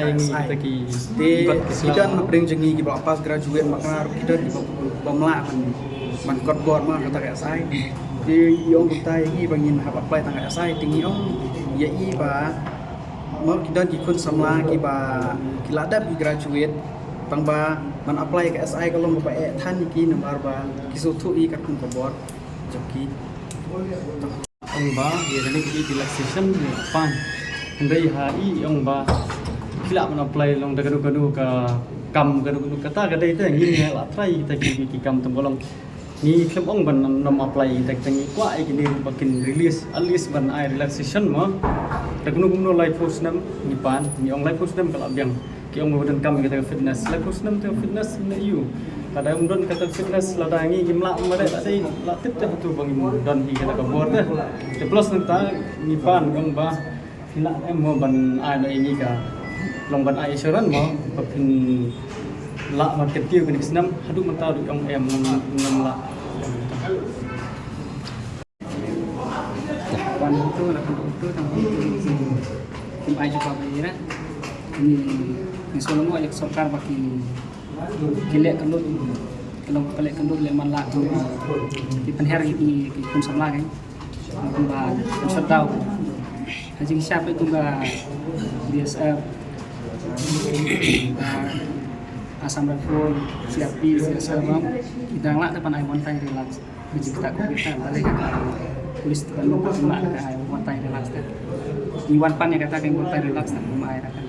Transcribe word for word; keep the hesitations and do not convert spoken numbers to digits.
ïa ngi kita ki, te ki don hapdeng jong ngi kiba pass graduate ma kane ruh ki don kiba, bym lah ban, ban kot bor ma kata ka S I. I ong kumta ïa ngi ba ngin hap apply tang ka S I te ngi ong ïa i ba mo ki don ki khun samla kiba ki la dep ki graduate tang ba ban apply ka S I ka long kaba eh than ïa ki namar ba ki sngewthuh ïa ka kum ka bor jong ki. Ong ba ïa kane ka relaxation ïa pan. Hynrei ha i ong ba ki lah ban apply long da kano kano ka kam kano kano kata ka dei te ngi ngi la try kita ki ki kam tang ba long. Ngi khlem ong ban nym apply kita kita ngi kwah ïa kine ba kin release at least ban ai relaxation mo. Da kano kano laiphew snem ngi pan ngi ong laiphew snem ka la biang. Ki ong ba donkam ïa kita ka fitness laiphew snem te fitness ne ïu. Lada ym don kata fitness lada ngi ngim lah ma dei la dei la tip te hatu ba ngim don hi kata ka bor te. Te plus nangta ngi pan ngi ong ba phi lah em mo ban ai na ïa ngi ka long ban ai assurance mo ba phin lah ban kyntiew kane ka snem haduh mynta ruh ong em ngam ngam lah. Wan tu la kan tu tang tu kim ai jubab ïa ra. Ni ni solo mo ïa sorkar ba ki ki leh kyndut ki long ki leh kyndut leh man la tu ki pynher ki ki khun samla ki kumba shutdown. Ha jingshap ïa kumba B S F, ah, Assam Rifle, C R P, C S R bam ki dang lah da ban ai one time relax. Ki jingkata ko kita balik ka police ban lo ka ai one time relax ta. Ni wan pan ïa kata ka one time relax ta ma ai ra ka.